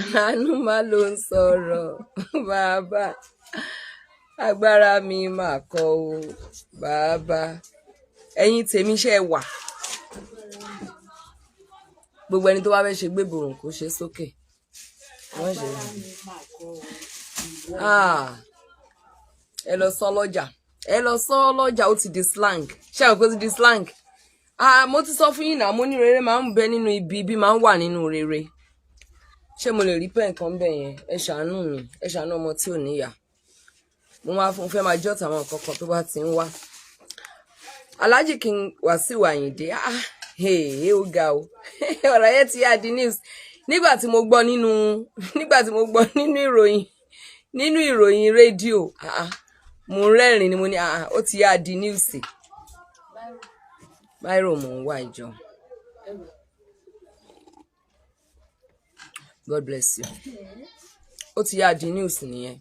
Àánú má ló ń sọ̀rọ̀, bàbá. Agbára mi mà kọ́ o, bàbá. Ẹ̀yin tèmi, ṣe wà? Gbogbo ẹni tó bá fẹ́ ṣe gbéborùn, kó ṣe sókè. Wọ́n ṣe. Ah, ẹ lọ sọ lọ́jà, ẹ lọ sọ lọ́jà. Ó ti di slang. Ṣé àwọn kò ti di slang? Ah, mo ti sọ fún yín náà, mo ní rere máa ń bẹ nínú ibi, ibi máa ń wà nínú rere. Ṣé mo lè rí pen kan bẹ̀ yẹn? Ẹ ṣàánú mi, ẹ ṣàánú ọmọ tí ò níyà. Mo máa fún fẹ́ máa jot àwọn nǹkan kan tó bá ti ń wá. Alhaji King Wasiu Ayinde, ah, hey, ó ga o. Ọ̀rọ̀ yẹn ti yá di news. Nígbà tí mo gbọ́ nínú ìròyìn rédíò, ah, ah, mo rẹ́rìn ni. Mo ní, ah, ó ti yá di news. Báírò mò ń wá ìjọ. God bless you. Ó ti yá di news nìyẹn.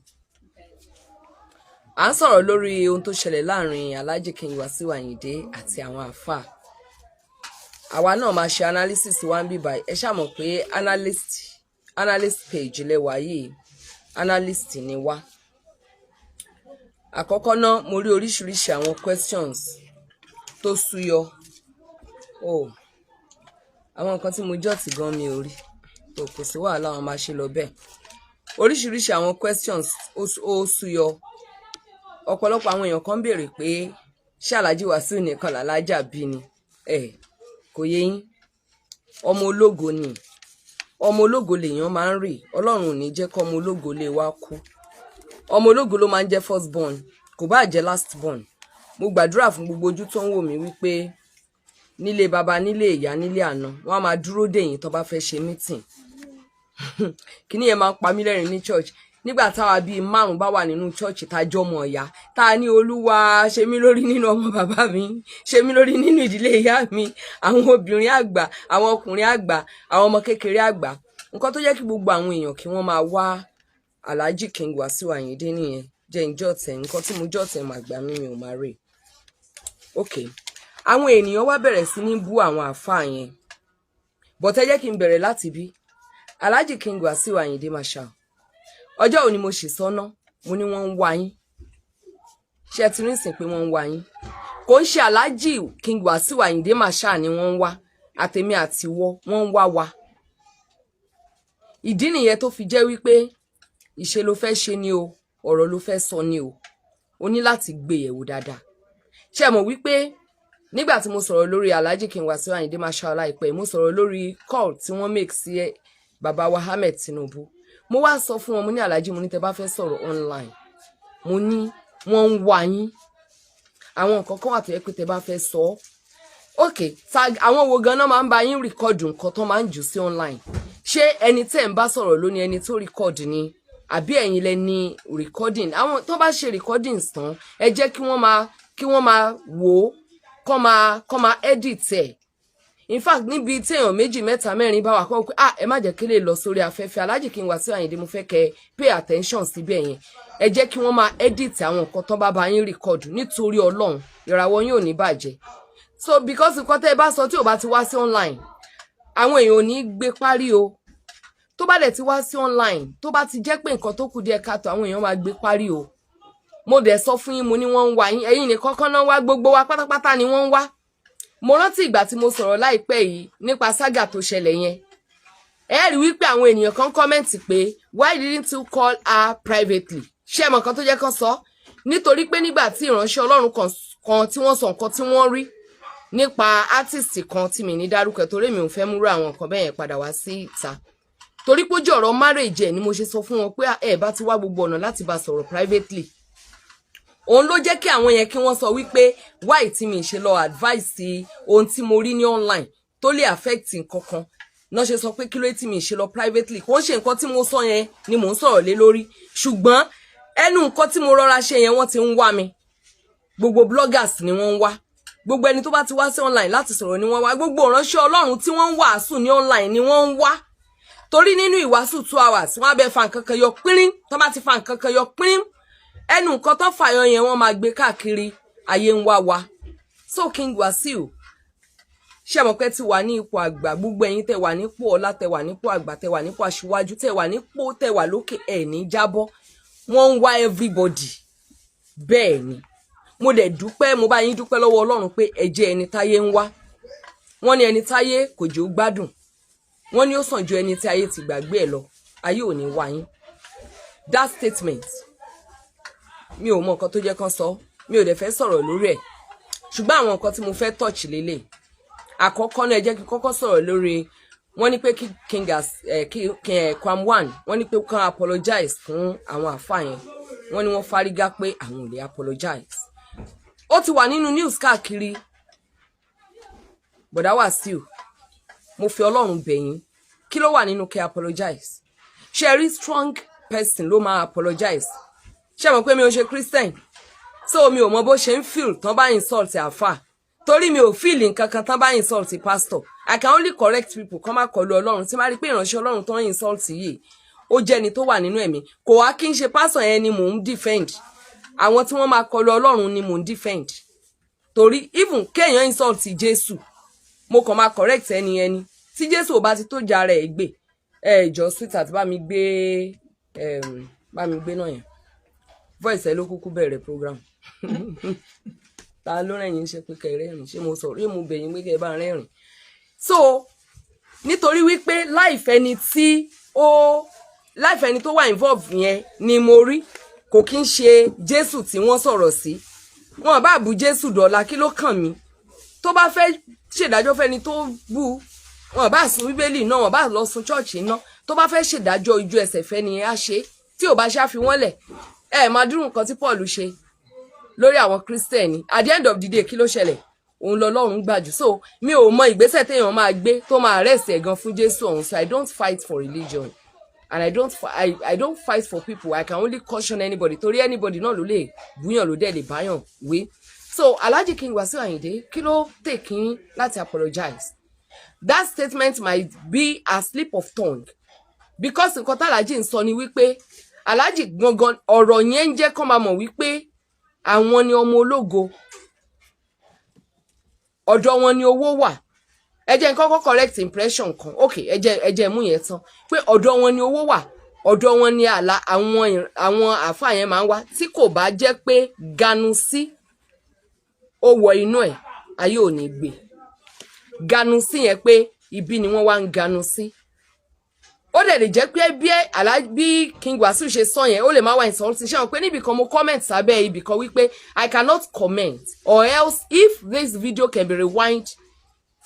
À ń sọ̀rọ̀ lórí ohun tó ṣẹlẹ̀ láàrin Alhaji King Wasiu Ayinde àti àwọn àáfàá. Àwa náà máa ṣe analysis wa ń bí báyìí. Ẹ ṣáà mọ̀ pé analyst page lẹ́wà yìí, analyst ni wá. Àkọ́kọ́ náà, mo rí oríṣiríṣi àwọn questions tó súyọ. Oh, àwọn nǹkan tí mo jot gan, mi ò rí tó. Kò sí wàhálà, wọn máa ṣe lọ bẹ́ẹ̀. Oríṣiríṣi àwọn questions ó súyọ. Ọ̀pọ̀lọpọ̀ àwọn èèyàn kan béèrè pé, ṣé Alhaji Wasiu nìkan làlájà bí ni? Ẹ kò yé yín. Ọmọ ológo ni, ọmọ ológo lèèyàn máa ń rì. Ọlọ́run ò ní jẹ́ kọ́ ọmọ ológo lè wá kú. Ọmọ ológo ló máa ń jẹ́ first born, kò bá jẹ́ last born. Mo gbàdúrà fún gbogbo ojú tó ń wò mí wípé nílé baba, nílé ìyá, nílé àná, wọn á máa dúró dè yín tó bá fẹ́ ṣe meeting. Kíní yẹn máa ń pa mí lẹ́rìn ní church. Nígbà táwa bíi márùn bá wà nínú church, tá a jọmọ ọ̀yá, tá a ní, "Olúwa, ṣe mí lórí nínú ọmọ bàbá mi, ṣe mí lórí nínú ìdílé ìyá mi." Àwọn obìnrin àgbà, àwọn ọkùnrin àgbà, àwọn ọmọ kékeré àgbà. Nǹkan tó jẹ́ kí gbogbo àwọn èèyàn kí wọ́n máa wá Alhaji King Wasiu Ayinde nìyẹn. Jẹ́ ń jot ẹ̀. Nǹkan tí mo jot ẹ̀ mà gbà mí, mi ò máa rè. Ok, àwọn ènìyàn wá bẹ̀rẹ̀ sí ní bú àwọn àáfàá yẹn, but ẹ jẹ́ kí n bẹ̀rẹ̀ láti bí Alhaji King Wasiu Ayinde Marshal. Ọjọ́ òní mo sì sọ́nà, mo ní wọ́n ń wá yín. Ṣé ẹ ti rí sìn pé wọ́n ń wá yín? Kò ń ṣe Alhaji King Wasiu Ayinde Marshal ni wọ́n ń wá. Àtèmi àtiwọ́, wọ́n ń wá wa. Ìdí nìyẹn tó fi jẹ́ wípé ìṣe ló fẹ́ ṣe ni o, ọ̀rọ̀ ló fẹ́ sọ ni o, o ní láti gbé yẹ̀wò dáadáa. Ṣé ẹ mọ̀ wípé nígbà tí mo sọ̀rọ̀ lórí Alhaji King Wasiu Ayinde Marshal láìpẹ́, mo sọ̀rọ̀ lórí call tí wọ́n make sí bàbá wa Ahmed Tinubu? Mo wá sọ fún wọn, mo ní, "Alhaji," mo ní, "tẹ́ bá fẹ́ sọ̀rọ̀ online," mo ní, "wọ́n ń wá yín. Àwọn nǹkan kan wà tó yẹ pé tẹ́ bá fẹ́ sọ ọ́." Ok, tag àwọn wo ganan máa ń bá yín record nǹkan tó máa ń jù sí online? Ṣé ẹni tẹ́ ń bá sọ̀rọ̀ lónìí, ẹni tó record ni, àbí ẹ̀yin lẹ ní recording? Àwọn tó bá ṣe recordings tán, ẹ jẹ́ kí wọ́n máa wò ó, kọ́ máa edit ẹ̀. In fact, níbi tí èèyàn méjì, mẹ́ta, mẹ́rin bá wà, kọ́ pé, "Ah, ẹ má jẹ́ kí lè lọ sórí afẹ́fẹ́." Alhaji King Wasiu Ayinde, mo fẹ́ kẹ́ pay attention síbẹ̀ yẹn. Ẹ jẹ́ kí wọ́n máa edit àwọn nǹkan tó bá bá yín record. Nítorí Ọlọ́run, ìràwọ̀ yín ò ní bàjẹ́. So because nǹkan tẹ́ ẹ bá sọ tí ò bá ti wá sí online, àwọn èèyàn ò ní gbé parí o. Tó bá dẹ̀ ti wá sí online, tó bá ti jẹ́ pé nǹkan tó kù díẹ̀ káàtó, àwọn èèyàn máa gbé parí o. Mo dẹ̀ sọ fún yín, mo ní wọ́n ń wá yín. Ẹ̀yin nìkan kan náà wá, gbogbo wa pátápátá ni wọ́n ń wá. Mo rántí ìgbà tí mo sọ̀rọ̀ láìpẹ́ yìí nípa saga tó ṣẹlẹ̀ yẹn. Ẹ rí wípé àwọn ènìyàn kan comment pé, "Why didn't you call her privately?" Ṣé ẹ mọ̀ nǹkan tó jẹ́ kán sọ? Nítorí pé nígbà tí ìránṣẹ́ Ọlọ́run kan tí wọ́n sọ nǹkan tí wọ́n rí nípa artist kan tí mi ní dárúkọ, torí mi ò fẹ́ múrò àwọn nǹkan bẹ́ẹ̀ yẹn padà wá sí ìta, torí pé ó jẹ́ ọ̀rọ̀ marriage ẹ̀ ni mo ṣe sọ fún wọn pé ẹ bá ti wá gbogbo ọ̀nà láti bá sọ̀rọ̀ privately. Òun ló jẹ́ kí àwọn yẹn kí wọ́n sọ wípé why tí mi ṣe lọ advice ohun tí mo rí ní online tó lè affect nǹkan kan náà, ṣe sọ pé kí ló tí mi ṣe lọ privately. Kò ń ṣe nǹkan tí mo sọ yẹn ni mò ń sọ̀rọ̀ lé lórí, ṣùgbọ́n ẹnu nǹkan tí mo rọra ṣe yẹn, wọ́n ti ń wá mi. Gbogbo bloggers ni wọ́n ń wá, gbogbo ẹni tó bá ti wá sí online láti sọ̀rọ̀ ni wọ́n wá, gbogbo ìránṣẹ́ Ọlọ́run tí wọ́n ń wàásù ní online ni wọ́n ń wá. Torí nínú ìwàásù 2 hours, wọ́n á bẹ fa nǹkan kan yọ pínrín. Tó bá ti fa nǹkan kan yọ pínrín, ẹnu nǹkan tó fàyọ yẹn, wọ́n máa gbé káàkiri. Ayé ń wá wa. So King Wasiu, Ṣé mọ̀ pé ti wà ní ipò àgbà, gbogbo ẹ̀yin tẹ́ wà nípò ọlá, tẹ́ wà nípò àgbà, tẹ́ wà nípò aṣíwájú, tẹ́ wà nípò, tẹ́ wà lókè, ẹ̀ ní jábọ́. Wọ́n ń wá everybody. Bẹ́ẹ̀ ni, mo dẹ̀ dúpẹ́, mo bá yín dúpẹ́ lọ́wọ́ Ọlọ́run pé ẹ jẹ́ ẹni táyé ń wá. Wọ́n ní ẹni táyé kò jẹ́ ó gbádùn, wọ́n ní ó sàn ju ẹni tí ayé ti gbàgbé ẹ̀ lọ. Ayé ò ní wá yín. That statement, mi ò mọ nǹkan tó jẹ́ kán sọ, mi ò dẹ̀ fẹ́ sọ̀rọ̀ lórí ẹ̀, ṣùgbọ́n àwọn nǹkan tí mo fẹ́ touch lélẹ̀. Àkọ́kọ́ náà, ẹ jẹ́ kí n kọ́kọ́ sọ̀rọ̀ lórí wọ́n ní pé kí King kí Kwam One, wọ́n ní pé kán apologize fún àwọn àfa yẹn. Wọ́n ní wọ́n fárígá pé àwọn ò lè apologize. Ó ti wà nínú news káàkiri. Bọ̀dá Wàsíù, mo fi Ọlọ́run bẹ̀ yín, kí ló wà nínú kẹ́ apologize? Ṣe rí, strong person ló máa apologize. Ṣé mọ̀ pé mi ò ṣe Christian, so mi ò mọ bó ṣe ń feel tán bá insult àfà, torí mi ò feel nǹkan kan tán bá insult pastor. I can only correct people kán má kọlu Ọlọ́run. Tí má rí pé ìránṣẹ́ Ọlọ́run tó ń insult yìí, ó jẹ́ ẹni tó wà nínú ẹ̀mí, kò wá kí n ṣe pastor yẹn ni mò ń defend, àwọn tí wọ́n máa kọlu Ọlọ́run ni mò ń defend, torí even kéèyàn insult Jésù, mo kàn máa correct ẹni ẹni tí Jésù ò bá ti tó jà rẹ̀ gbé. Ẹ jọ, sweetheart, bá mi gbé náà yẹn. Voice ẹ ló kúkú bẹ̀rẹ̀ program. Ta ló rẹ̀yìn ṣe pé kẹ́ rẹ́rìn? Ṣé mo sọ̀rọ̀? Ṣé mo bẹ̀yìn pé kẹ́ bá rẹ́rìn? So nítorí wípé láìfẹ́ ni tí ó láìfẹ́ ni tó wà involve yẹn ni mo rí, kò kí ń ṣe Jésù tí wọ́n sọ̀rọ̀ sí. Wọn bá bu Jésù dọ̀la, kí ló kàn mí? Tó bá fẹ́ ṣèdájọ́ fẹ́ni tó bú, wọn bá sun Bíbélì náà, wọn bá lọ sun church náà, tó bá fẹ́ ṣèdájọ́ ojú ẹsẹ̀ fẹ́ni á ṣe. Tí ò bá ṣá, fi wọ́n lẹ̀. Ẹ máa dúró nǹkan tí Paul ṣe lórí àwọn Christian. At the end of the day, kí ló ṣẹlẹ̀? Òun lọ́lọ́run gbàjù. So mi ò mọ ìgbésẹ̀ téèyàn máa gbé tó máa arrest ẹ̀ gan fún Jésù ọ̀hún. So I don't fight for religion and I don't fight for people. I can only caution anybody, torí anybody náà ló lè búyàn, ló dẹ̀ lè báyàn wé. So Alhaji King Wasiu Ayinde, kí ló take yín láti apologize? That statement might be a slip of tongue, because nǹkan tí Alhaji ń sọ ni wípé Alhaji gangan, ọ̀rọ̀ yẹn ń jẹ́ kó máa mọ̀ wípé àwọn ni ọmọ ológo, ọ̀dọ̀ wọn ni owó wà. Ẹ jẹ́ n kọ́kọ́ correct impression kan. Ok, ẹ jẹ́ mú yẹn tán, pé ọ̀dọ̀ wọn ni owó wà, ọ̀dọ̀ wọn ni àlà àwọn àáfàá yẹn máa ń wá. Tí kò bá jẹ́ pé ganu sí ó wọ inú ẹ̀, ayé ò ní gbé ganu sí yẹn, pé ibi ni wọ́n wá ń ganu sí. Ó dẹ̀ lè jẹ́ pé bí King Wasiu ṣe sọ yẹn, ó lè má wá insulting. Ṣé wọn pé níbì kan, mo comment sábẹ́ ibì kan wípé I cannot comment, or else if this video can be rewind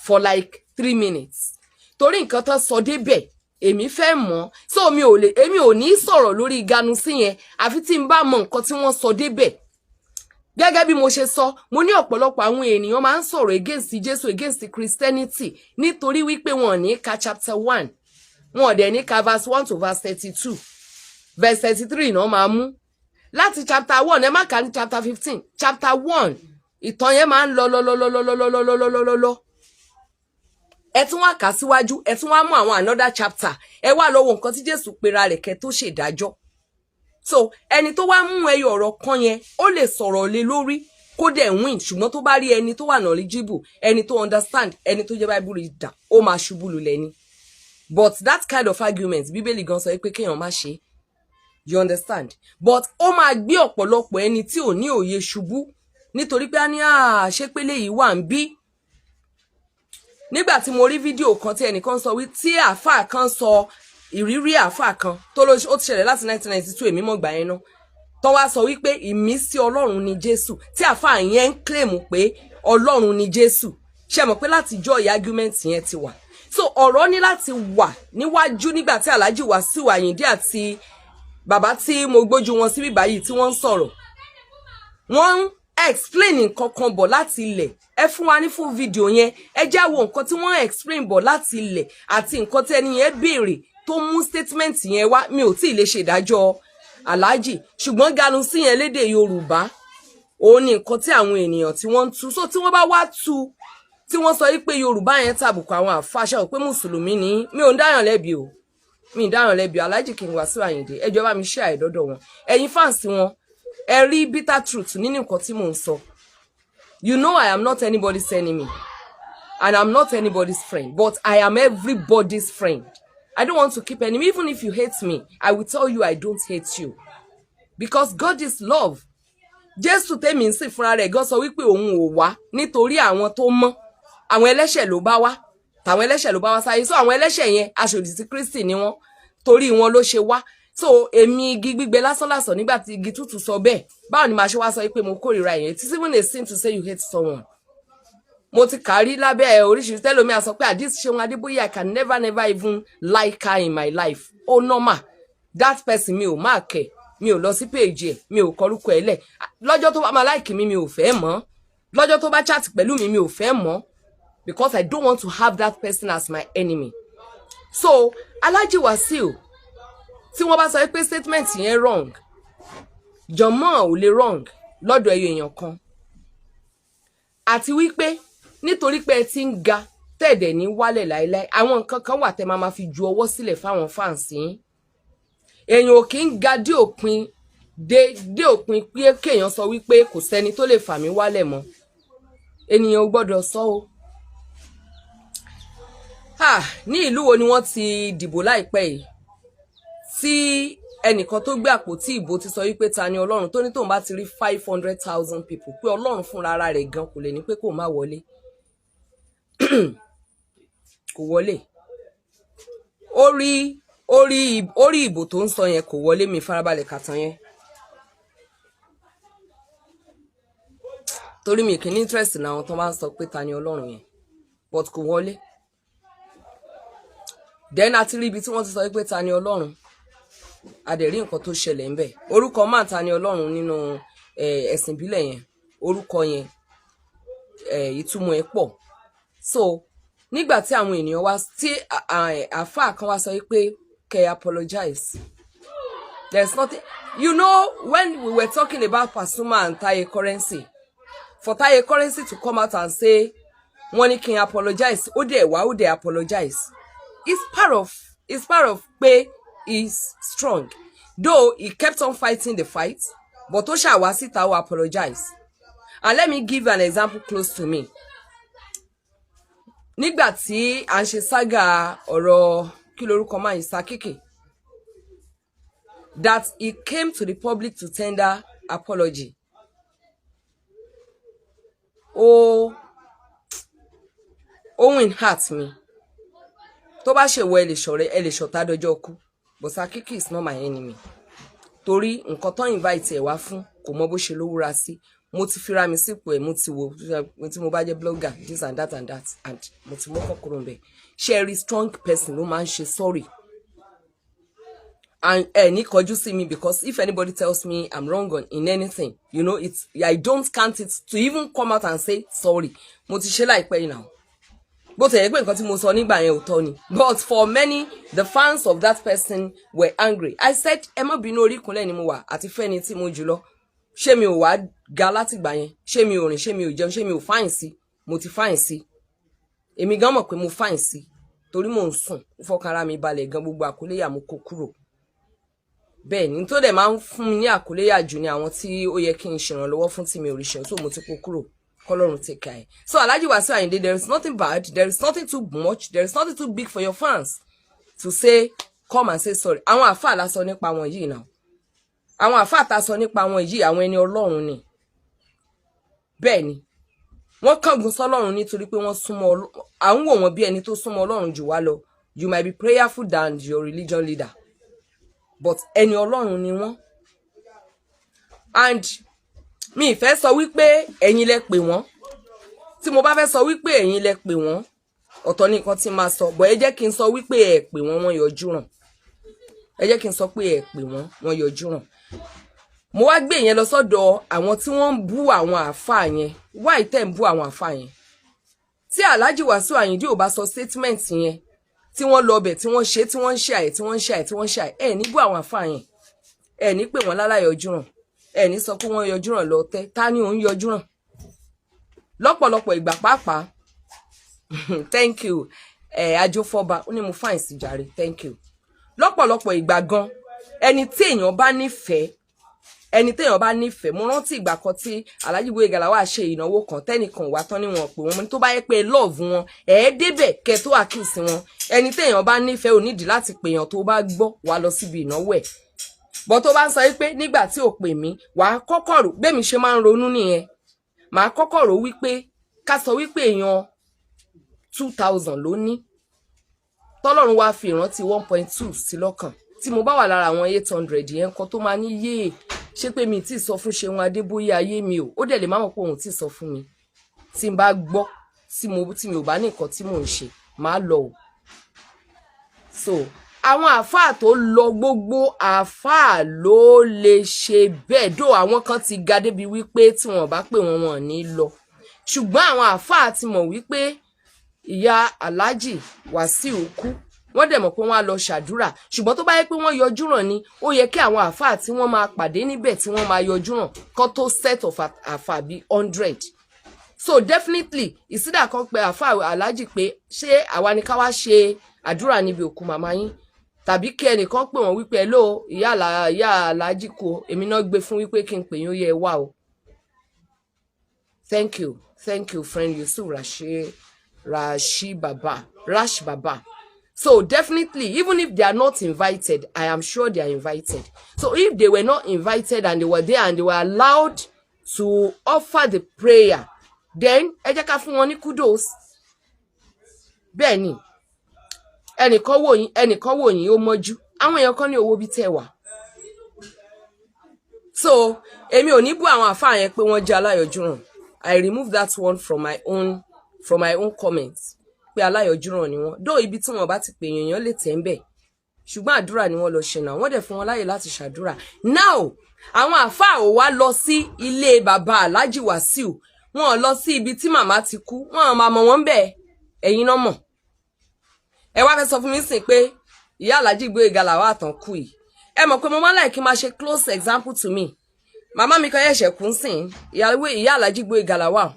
for like 3 minutes, torí nǹkan tó sọ débẹ̀, èmi fẹ́ mọ̀. So mi ò lè, èmi ò ní sọ̀rọ̀ lórí ganu sí yẹn àfi tí n bá mọ nǹkan tí wọ́n sọ débẹ̀. Gẹ́gẹ́ bí mo ṣe sọ, mo ní ọ̀pọ̀lọpọ̀ àwọn ènìyàn máa ń sọ̀rọ̀ against Jésù, against Christianity, nítorí wípé wọn ò ní ka chapter 1, wọn ò dẹ̀ ní ka verse 1 to verse 32. Verse 33 náà máa mú láti chapter 1. Ẹ má kà ní chapter 15, chapter 1. Ìtàn yẹn máa ń lọ lọ lọ lọ lọ lọ lọ lọ lọ lọ lọ lọ. Ẹ tún wá kà síwájú, ẹ tún wá mú àwọn another chapter, ẹ wá lọ wo nǹkan tí Jésù pera rẹ̀ kẹ́ tó ṣèdájọ́. So ẹni tó wá mú ẹyọ ọ̀rọ̀ kan yẹn, ó lè sọ̀rọ̀ lé lórí kó dẹ̀ win, ṣùgbọ́n tó bá rí ẹni tó wà knowledgeable, ẹni tó understand, ẹni tó jẹ́ Bible reader, ó máa ṣubú lulẹ̀ ni. But that kind of argument, Bíbélì gan sọ pé kéèyàn má ṣe, you understand? But ó máa gbé ọ̀pọ̀lọpọ̀ ẹni tí ò ní òye ṣubú, nítorí pé a ní ṣé pé léyìí wà ń bí. Nígbà tí mo rí fídíò kan tí ẹnìkan sọ wí tí àáfàá kan sọ ìrírí àáfàá kan tó ló ó ti ṣẹlẹ̀ láti 1992, èmi mọ̀ gbà yẹn náà, tó wá sọ wípé ìmísí Ọlọ́run ni Jésù, tí àáfàá yẹn ń claim pé Ọlọ́run ni Jésù. Ṣe mọ̀ pé láti jọ́ ìyá argument yẹn ti wà? So ọ̀rọ̀ ní láti wà níwájú nígbà tí Alhaji Wasiu Ayinde àti bàbá tí mo gbójú wọn síbí báyìí tí wọ́n ń sọ̀rọ̀, wọ́n ń explain nǹkan kan bọ̀ láti ilẹ̀. Ẹ fún wa ní fún fídíò yẹn, ẹ já wo nǹkan tí wọ́n explain bọ̀ láti ilẹ̀ àti nǹkan tí ẹni yẹn béèrè tó mú statement yẹn wá. Mi ò tí ì lè ṣe ìdájọ́ Alhaji, ṣùgbọ́n ganu sí yẹn lédè Yorùbá, òun ni nǹkan tí àwọn ènìyàn tí wọ́n ń tú. So tí wọ́n bá wá tú, tí wọ́n sọ wípé Yorùbá yẹn tàbùkù àwọn àfáàṣà ò pé mùsùlùmí ni, mi ò ń dáyàn lẹ́bi o, mi ì dáyàn lẹ́bi o. Alhaji King Wasiu Ayinde, ẹ jọ̀ọ́, bá mi ṣe àìdọ́dọ̀ wọn. Ẹ̀yin fans wọn, ẹ rí bitter truth nínú nǹkan tí mò ń sọ. You know I am not anybody's enemy. And I'm not anybody's friend, but I am everybody's friend. I don't want to keep enemy. Even if you hate me, I will tell you I don't hate you, because God is love. Jésù tèmi ń sìn fúnra rẹ̀ gan sọ wípé òun ò wá nítorí àwọn tó mọ́, àwọn ẹlẹ́ṣẹ̀ ló bá wá, tàwọn ẹlẹ́ṣẹ̀ ló bá wá sáyé. So àwọn ẹlẹ́ṣẹ̀ yẹn, aṣòdì sí Kristi ni wọ́n, torí wọn ló ṣe wá. So èmi, igi gbígbẹ lásánlàsàn, nígbà tí igi tútù sọ bẹ́ẹ̀, báwo ni màá ṣe wá sọ pé mo kórìíra yẹn? It is even a sin to say you hate someone. Mo ti kàrí lábẹ́ oríṣiríṣi tẹ́lómi á sọ pé àdís Ṣeun Adébóyè, I can never, never even like her in my life. Ó normal. That person, mi ò máa kẹ̀, mi ò lọ sí page ẹ̀, mi ò kọrúkọ ẹ̀ lẹ̀. Lọ́jọ́ tó bá máa like mi, mi ò fẹ́ mọ̀. Lọ́jọ́ tó bá chat pẹ̀lú mi, mi ò fẹ́ mọ̀, because I don't want to have that person as my enemy. So Alhaji Wasiu, tí wọ́n bá sọ pé statement yẹn wrong, jọ̀mọ́, ò lè wrong lọ́dọ̀ ẹyọ èèyàn kan. Àti wípé nítorí pé ẹ ti ń ga tẹ̀dẹ̀ ní wálẹ̀ láéláé, àwọn nǹkan kan wà tẹ́ máa ma fi ju ọwọ́ sílẹ̀ fáwọn fans yín. Èèyàn ò kí ń ga dé òpin, dé òpin pé kéèyàn sọ wípé kò sẹ́ni tó lè fà mí wálẹ̀ mọ́. Ènìyàn ò gbọ́dọ̀ sọ o. Ní ìlú wo ni wọ́n ti dìbò láìpẹ́ yìí tí ẹnìkan tó gbé àpótí ìbò ti sọ wípé ta ni Ọlọ́run, tó ní tóun bá ti rí 500,000 people, pé Ọlọ́run fúnra ara rẹ̀ gan kò lè ní pé kó má wọlé? Kò wọlé. Ó rí ìbò tó ń sọ yẹn, kò wọlé. Mi farabalẹ̀ kàtàn yẹn torí mi kì í ní interest ní àwọn tó máa ń sọ pé ta ni Ọlọ́run yẹn, but kò wọlé. Then a ti rí ibi tí wọ́n ti sọ pé ta ni Ọlọ́run, a dẹ̀ rí nǹkan tó ṣẹlẹ̀ ńbẹ̀. Orúkọ máa ta ni Ọlọ́run nínú ẹ̀sìn ìbílẹ̀ yẹn, orúkọ yẹn, ìtumọ̀ ẹ̀ pọ̀. So nígbà tí àwọn ènìyàn wá, tí àáfàá kan wá sọ pé kẹ́ apologize, there's nothing. You know, when we were talking about Pasuma and Taye Currency, for Taye Currency to come out and say wọ́n ní kí n apologize, ó dẹ̀ wá, ó dẹ̀ apologize, it's part of pé he's strong. Though he kept on fighting the fight, but ó ṣàwá síta, ó apologize. And let me give an example close to me. Nígbà tí à ń ṣe saga ọ̀rọ̀ kí lorúkọ máa ń Sakiki, that he came to the public to tender apology, ó win heart mi. Tó bá ṣèwọ, ẹ lè ṣọ̀rẹ́, ẹ lè ṣọ̀tá dọjọ́ kú, but Sakiki is not my enemy, torí nǹkan tó invite ẹ wá fún, kò mọ bó ṣe lówó ra sí. Mo ti fira mi sípò ẹ, mo ti wo tí mo bá jẹ́ blogger, this and that and that, and mo ti mọ́kàn kúrò ńbẹ̀. Ṣé ẹ rí, strong person ló máa ń ṣe sorry. And ẹ ní kọjú sí mi, because if anybody tells me I'm wrong on in anything, it's I don't count it to even come out and say sorry. Mo ti ṣe láìpẹ́ yìí now, bó ti yẹ pé nǹkan tí mo sọ nígbà yẹn ò tọ́ ni, but for many, the fans of that person were angry. I said, ẹ má bínú, orí ìkúnlẹ̀ ni mo wà àti fẹ́ni tí mo jù lọ. Ṣé mi ò wá ga látìgbà yẹn? Ṣé mi ò rìn? Ṣé mi ò jẹun? Ṣé mi ò fine sí? Mo ti fine sí. Èmi gan mọ̀ pé mo fine sí, torí mò ń sùn, ó fọkàn ara mi balẹ̀ gan. Gbogbo àkóléyà, mo kó kúrò. Bẹ́ẹ̀ ni, tó dẹ̀ máa ń fún mi ní àkóléyà jù ní àwọn tí ó yẹ kí n ṣèrànlọ́wọ́ fún tí mi ò rí ṣe. So mo ti kó kúrò, kọ́lọ́run take care. So Alhaji Wasiu Ayinde, there is nothing bad, there is nothing too much, there is nothing too big for your fans to say, come and say sorry. Àwọn àfáà la sọ nípa wọn yìí náà, àwọn àfáà ta sọ nípa wọn yìí, àwọn ẹni Ọlọ́run ni. Bẹ́ẹ̀ ni, wọ́n kángun sọ́lọ́run nítorí pé wọ́n súnmọ́, à ń wò wọ́n bí ẹni tó súnmọ́ Ọlọ́run jù wá lọ. You might be prayerful than your religion leader, but ẹni Ọlọ́run ni wọ́n. And mi ì fẹ́ sọ wípé ẹ̀yin lẹ pè wọ́n. Tí mo bá fẹ́ sọ wípé ẹ̀yin lẹ pè wọ́n, ọ̀tọ̀ ní nǹkan tí máa sọ bọ̀. Ẹ jẹ́ kí n sọ wípé ẹ pè wọ́n, wọ́n yọjú ràn. Ẹ jẹ́ kí n sọ pé ẹ pè wọ́n, wọ́n yọjú ràn. Mo wá gbé yẹn lọ sọ́dọ̀ àwọn tí wọ́n ń bú àwọn àáfàá yẹn. Wáì tẹ̀ ń bú àwọn àáfàá yẹn, tí Alhaji Wasiu Ayinde ò bá sọ statement yẹn, tí wọ́n lọ bẹ̀, tí wọ́n ṣe, tí wọ́n ń ṣe àyè, tí wọ́n ń ṣe àyè, tí wọ́n ń ṣe àyè, ẹ̀ ní bú àwọn àáfàá yẹn, ẹ̀ ní pè wọ́n láláyọjú ràn, ẹ̀ ní sọ pé wọ́n yọjú ràn lọ tẹ́. Ta ni òun yọjú ràn lọ́pọ̀lọpọ̀ ìgbà pàápàá? Thank you. Ẹ̀ ajófọ́ba, ó ní mo fine sí jàre. Thank you. Lọ́pọ̀lọpọ̀ ìgbà gan, ẹni tí èèyàn bá nífẹ̀ẹ́, Ẹni téèyàn bá nífẹ̀ẹ́, mo rántí ìgbà kan tí Alhaji Gboyega Lawal ṣe ìnáwó kan, tẹ́nìkan wà tán níwọ̀n pé wọ́n. Tó bá yẹ pé love wọn, ẹ̀ débẹ̀ kẹ́ tó àkíyèsí wọn. Ẹni téèyàn bá nífẹ̀ẹ́ ò nídìí láti pèèyàn. Tó bá gbọ́, wà lọ síbi ìnáwó ẹ̀ bọ́. Tó bá ń sọ wípé nígbà tí ò pè mí, wàá kọ́kọ́ rò. Bẹ́ẹ̀ mi ṣe máa ń ronú nìyẹn. Màá kọ́kọ́ rò wípé ká sọ wípé èèyàn 2,000 ló ní, tọ́lọ́run wá fi ìrántí 1.2 sí lọ́kàn. Tí mo bá wà lára àwọn 800 yẹn kan tó máa ní yéè, ṣé pé mi tí sọ fún Ṣeun Adébóyè ayé mi o? Ó dẹ̀ lè má mọ̀ pé òun tí sọ fún mi. Tí n bá gbọ́, tí mi ò bá ní nǹkan tí mò ń ṣe, màá lọ o. So àwọn àáfàá tó lọ, gbogbo àáfàá ló lè ṣe bẹ́ẹ̀ dó. Àwọn kan ti ga débi wípé tí wọn bá pè wọn, wọn ò ní lọ. Ṣùgbọ́n àwọn àáfàá ti mọ̀ wípé ìyá Alhaji Wàsíù kú, wọ́n dẹ̀ mọ̀ pé wọ́n á lọ ṣàdúrà. Ṣùgbọ́n tó bá yẹ pé wọ́n yọjú ràn ni, ó yẹ kí àwọn àáfàá tí wọ́n máa pàdé níbẹ̀, tí wọ́n máa yọjú ràn kó tó set of àáfàá bíi 100. So definitely, ìsídà kan pé àáfàá Alhaji pé ṣé àwa ni ká wá ṣe àdúrà níbi òkú màmá yín, tàbí kí ẹnìkan pè wọ́n wípé, "Hello, ìyá Alhaji kú, èmi náà gbé fún wípé kí n pè yín, ó yẹ ẹ wá o." Thank you, thank you, friend Yusuf Rashi, Rashi Baba, Rash Baba. So definitely, even if they are not invited, I am sure they are invited. So if they were not invited and they were there and they were allowed to offer the prayer, then ẹ jẹ́ ká fún wọn ní kudos. Bẹ́ẹ̀ ni, ẹnìkan wò yín, ẹnìkan wò yín, ó mọ́jú. Àwọn èèyàn kan ní owó bí tẹ́ wà. So èmi ò ní bú àwọn àfáà yẹn pé wọ́n jẹ́ aláyọ̀júràn. I remove that one from my own comments pé aláyọ̀júràn ni wọ́n dó. Ibi tí wọ́n bá ti pè èèyàn lè tẹ̀ ń bẹ̀, ṣùgbọ́n àdúrà ni wọ́n lọ ṣe náà. Wọ́n dẹ̀ fún wọn láyè láti ṣàdúrà. Now, àwọn àfáà ò wá lọ sí ilé bàbá Alhaji Wàsíù, wọn ò lọ sí ibi tí màmá ti kú, wọn ò máa mọ̀ wọ́n bẹ́ẹ̀. Ẹ̀yin náà mọ̀. Ẹ wá fẹ́ sọ fún mi sìn pé ìyá Alhaji Gboyega Lawal àtàn kú yìí, ẹ mọ̀ pé mo máa ń like kí n máa ṣe close example to me. Màmá mi kan yẹ̀ṣẹ̀ kú sìn, ìyàwó ìyá Alhaji Gboyega Lawal,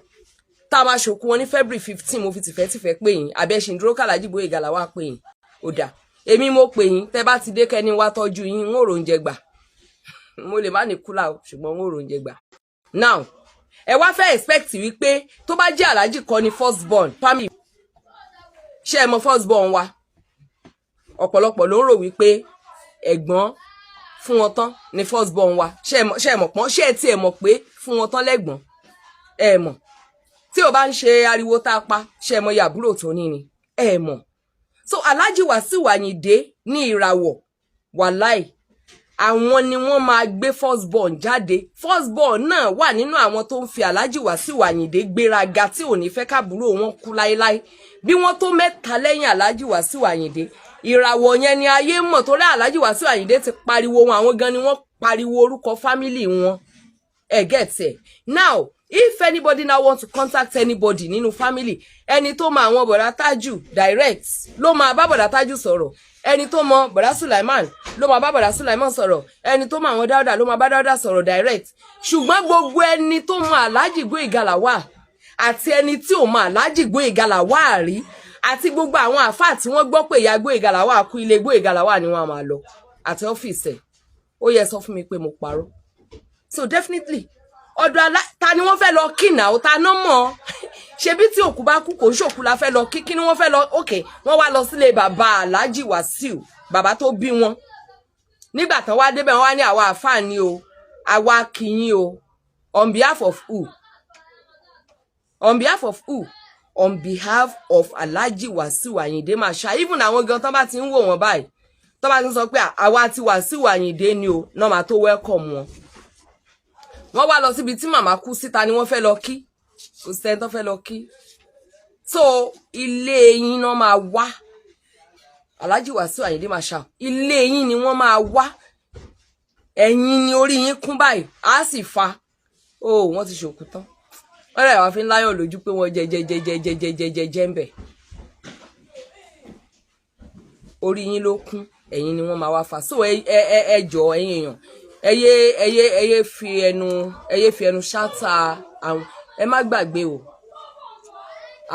tá a máa ṣòkú wọn ní February 15. Mo fi tìfẹ́tìfẹ́ pè yín, àbí ẹ ṣì ń dúró k'Alhaji Gboyega Lawal pè yín? Ó dà, èmi mo pè yín. Tẹ́ bá ti dé, kẹ́ni wá tọ́jú yín, ń ò róúnjẹ gbà. Mo lè má ní kúlà o, ṣùgbọ́n ń ò róúnjẹ gbà. Now, ẹ wá fẹ́ expect wípé tó bá jẹ́ Alhaji kọ́ ni first born family, ṣé ẹ mọ first born wa? Ọ̀pọ̀lọpọ̀ ló ń rò wípé ẹ̀gbọ́n fún wọn tán ni first born wa. Ṣé ẹ mọ̀ pọ́n? Ṣé ẹ tiẹ̀ mọ̀ pé fún wọn tán lẹ́gbọ̀n? Ẹ mọ̀ tí o bá ń ṣe ariwo tá a pa, ṣé ẹ mọ̀ yàbúrò tó ní ni? Ẹ mọ̀. So Alhaji Wasiu Ayinde ní ìràwọ̀, wàláì, àwọn ni wọ́n máa gbé first born jáde. First born náà wà nínú àwọn tó ń fi Alhaji Wasiu Ayinde gbéraga, tí ò ní fẹ́ kábúrò wọn kú láéláé. Bí wọ́n tó mẹ́ta lẹ́yìn Alhaji Wasiu Ayinde, ìràwọ̀ yẹn ni ayé mọ̀, torí Alhaji Wasiu Ayinde ti pariwo wọn. Àwọn gan ni wọ́n pariwo orúkọ family wọn. Ẹ get ẹ? Now, if anybody now want to contact anybody nínú family, ẹni tó mọ àwọn bọ̀dá Tájù direct ló máa bá bọ̀dá Tájù sọ̀rọ̀, ẹni tó mọ bọ̀dá Sulaiman ló máa bá bọ̀dá Sulaiman sọ̀rọ̀, ẹni tó mọ àwọn Dáúdà ló máa bá Dáúdà sọ̀rọ̀ direct. Ṣùgbọ́n gbogbo ẹni tó mọ Alhaji Gboyega Lawal àti ẹni tí ò mọ Alhaji Gboyega Lawal rí àti gbogbo àwọn àáfàá tí wọ́n gbọ́ pé ìyá Gboyega Lawal kú, ilé Gboyega Lawal ni wọ́n á máa lọ àti ọ́fíìsì ẹ̀. Ó yẹ sọ fún mi pé mo parọ́. So definitely, ọ̀dọ̀ alá ta ni wọ́n fẹ́ lọ kí náà? Ta náà mọ̀? Ṣebí tí òkú bá kú, kò ń ṣòkú la fẹ́ lọ kí. Kí ni wọ́n fẹ́ lọ? Ok, wọ́n wá lọ sílé bàbá Alhaji Wasiu, bàbá tó bí wọn. Nígbà tán wá débẹ̀, wọ́n wá ní àwa àfáà ni o, àwa kìyìn o. On behalf of who? On behalf of who? On behalf of Alhaji Wasiu Ayinde Marshal. Even àwọn gan tán bá ti ń wò wọ́n báyìí, tán bá ti ń sọ pé àwa ti Wasiu Ayinde ni o, náà máa tó welcome wọn. Wọ́n wá lọ síbi tí màmá kú síta ni wọ́n fẹ́ lọ kí? Kò sẹ́ni tó fẹ́ lọ kí. So ilé yín náà máa wá. Alhaji Wasiu Ayinde Marshal, ilé yín ni wọ́n máa wá. Ẹ̀yin ni orí yín kún báyìí, á sì fa ó. Wọ́n ti ṣòkú tán, wọ́n rẹ̀ wá fi ń láyọ̀ lójú pé wọ́n jẹ jẹ jẹ jẹ jẹ jẹ jẹ jẹ jẹ ń bẹ̀. Orí yín ló kún, ẹ̀yin ni wọ́n máa wá fa. So ẹ ẹ ẹ jọ, ẹ̀yin èèyàn, ẹ yé fi ẹnu ṣáta àwọn. Ẹ má gbàgbé o,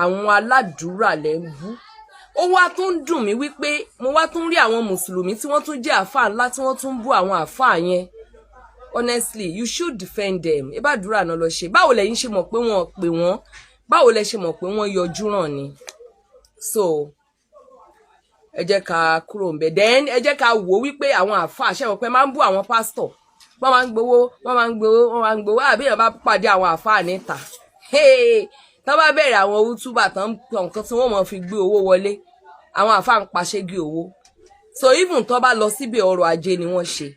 àwọn aládùúrà lẹ ń bú. Ó wá tún ń dùn mí wípé mo wá tún rí àwọn mùsùlùmí tí wọ́n tún jẹ́ àáfàá ńlá tí wọ́n tún ń bú àwọn àáfàá yẹn. Honestly, you should defend them. Ìbádúrà náà lọ ṣe. Báwo lẹ̀yin ṣe mọ̀ pé wọ́n pè wọ́n? Báwo lẹ ṣe mọ̀ pé wọ́n yọjú ràn ni? So ẹ jẹ́ ká kúrò ń bẹ̀. Then ẹ jẹ́ ká wò ó wípé àwọn àáfàá ṣe wọ́n pé máa ń bú àwọn pásítọ̀, wọ́n máa ń gbowó, wọ́n máa ń gbowó, wọ́n máa ń gbowó. Àbí èèyàn bá pàdé àwọn àáfàá níta, tán bá bẹ̀rẹ̀ àwọn túbà tán, nǹkan tí wọ́n mọ̀ fi gbé owó wọlé, àwọn àáfàá ń paṣẹ́gì owó. So even tó bá lọ síbi, ọrọ̀ ajé ni wọ́n ṣe.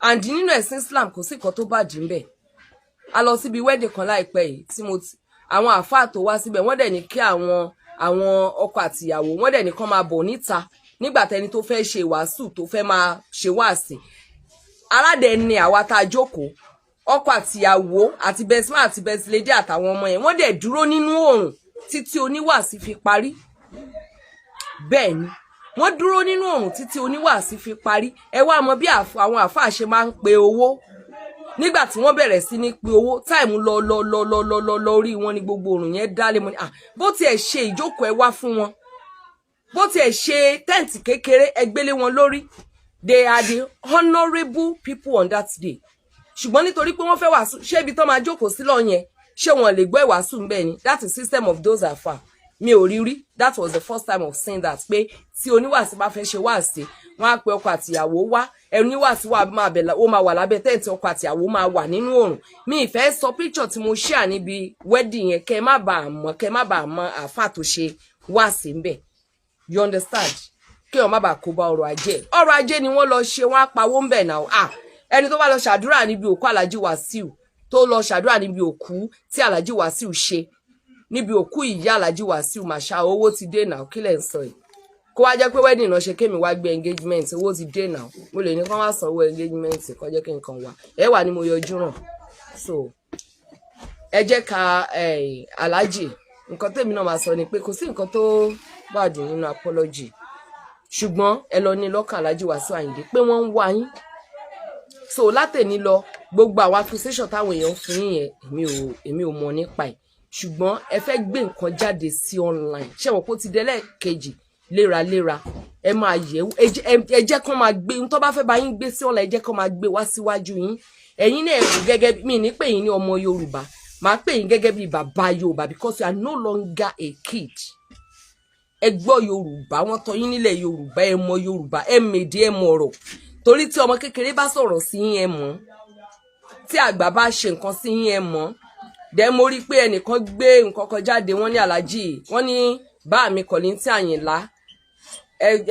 And nínú ẹ̀sìn Islam, kò sí nǹkan tó bàjẹ́ ń bẹ̀. A lọ síbi wedding kan láìpẹ́ yìí tí mo ti àwọn àáfàá tó wá síbẹ̀, wọ́n dẹ̀ ní kí àwọn ọkọ àtìyàwó, wọ́n dẹ̀ ní kán máa bọ̀ níta nígbà tẹni tó fẹ́ ṣe ìwàásù, tó fẹ́ máa ṣe wáàsí aládẹ ni. Àwa tá a jókòó, ọkọ àtìyàwó àti best man àti best lady àtàwọn ọmọ yẹn, wọ́n dẹ̀ dúró nínú oòrùn títí oníwàásí fi parí. Bẹ́ẹ̀ ni, wọ́n dúró nínú oòrùn títí oníwàásí fi parí. Ẹ wá mọ bí àwọn àáfàá ṣe máa ń pe owó. Nígbà tí wọ́n bẹ̀rẹ̀ sí ní pe owó, time lọ lọ lọ lọ lọ lọ lórí wọn ni gbogbo oòrùn yẹn dálé. Mo ní à bó tiẹ̀ ṣe ìjókòó, ẹ wá fún wọn. Bó tiẹ̀ ṣe tent kékeré, ẹ gbélé wọn lórí. They are the honourable people on that day. Ṣùgbọ́n nítorí pé wọ́n fẹ́ wàásù, ṣé ibi tán máa jókòó sí lọ yẹn, ṣé wọn lè gbọ́ ìwàásù ń bẹ́ẹ̀ ni? That is system of those afa. Mi ò rí rí. That was the first time of seeing that, pé tí oníwàásí bá fẹ́ ṣe wàásí, wọ́n á pe ọkọ àtìyàwó wá. Oníwàásí wà máa bẹ̀, ó máa wà lábẹ́ tent, ọkọ àtìyàwó máa wà nínú òrùn. Mi ì fẹ́ sọ picture tí mo share níbi wedding yẹn, kẹ́ má bàa mọ̀, kẹ́ má bàa mọ̀ àáfà tó ṣe wàásí ń bẹ̀. You understand? Kí wọn má bàa kó bá ọrọ̀ ajé. Ọrọ̀ ajé ni wọ́n lọ ṣe, wọ́n á pawó ń bẹ̀ náà. Ah, ẹni tó bá lọ ṣàdúrà níbi òkú Alhaji Wasiu, tó lọ ṣàdúrà níbi òkú tí Alhaji Wasiu ṣe, níbi òkú ìyá Alhaji Wasiu màṣá, owó ti dé náà. Kí lẹ̀ ń sọ yìí? Kó wá jẹ́ pé wedding náà ṣe, kémi wá gbé engagement, owó ti dé náà. Mo lè ní kán wá sanwó engagement, kó jẹ́ kí n kàn wá. Ẹ wà ní mo yọjú ràn. So ẹ jẹ́ ká Alhaji, nǹkan tèmi náà máa sọ ni pé kò sí nǹkan tó bàjẹ́ nínú apology, ṣùgbọ́n ẹ lọ ní lọ́kàn, Alhaji Wasiu Ayinde, pé wọ́n ń wá yín. So látẹ̀ní lọ, gbogbo àwọn accusation táwọn èèyàn ń fún yín yẹn, èmi ò mọ̀ nípa ẹ̀. Ṣùgbọ́n ẹ fẹ́ gbé nǹkan jáde sí online, ṣé wọn kó ti délẹ̀ kejì léraléra, ẹ máa yẹ̀, ẹ jẹ́ kán máa gbé tó bá fẹ́ bá yín gbé sí online, ẹ jẹ́ kán máa gbé wá síwájú yín. Ẹ̀yin náà wò gẹ́gẹ́ mi ní pè yín ní ọmọ Yorùbá, màá pè yín gẹ́gẹ́ bí bàbá Yorùbá, because you are no longer a kid. Ẹ gbọ́ Yorùbá, wọ́n tọ́ yín nílẹ̀ Yorùbá, ẹ mọ̀ Yorùbá, ẹ mèdè, ẹ mọ̀ ọ̀rọ̀. Torí tí ọmọ kékeré bá sọ̀rọ̀ sí yín, ẹ mọ̀. Tí àgbà bá ṣe nǹkan sí yín, ẹ mọ̀. Dẹ́ mo rí i pé ẹnìkan gbé nǹkan kan jáde, wọ́n ní Aláàjì, wọ́n ní bá mi Kollington Àyìnlá.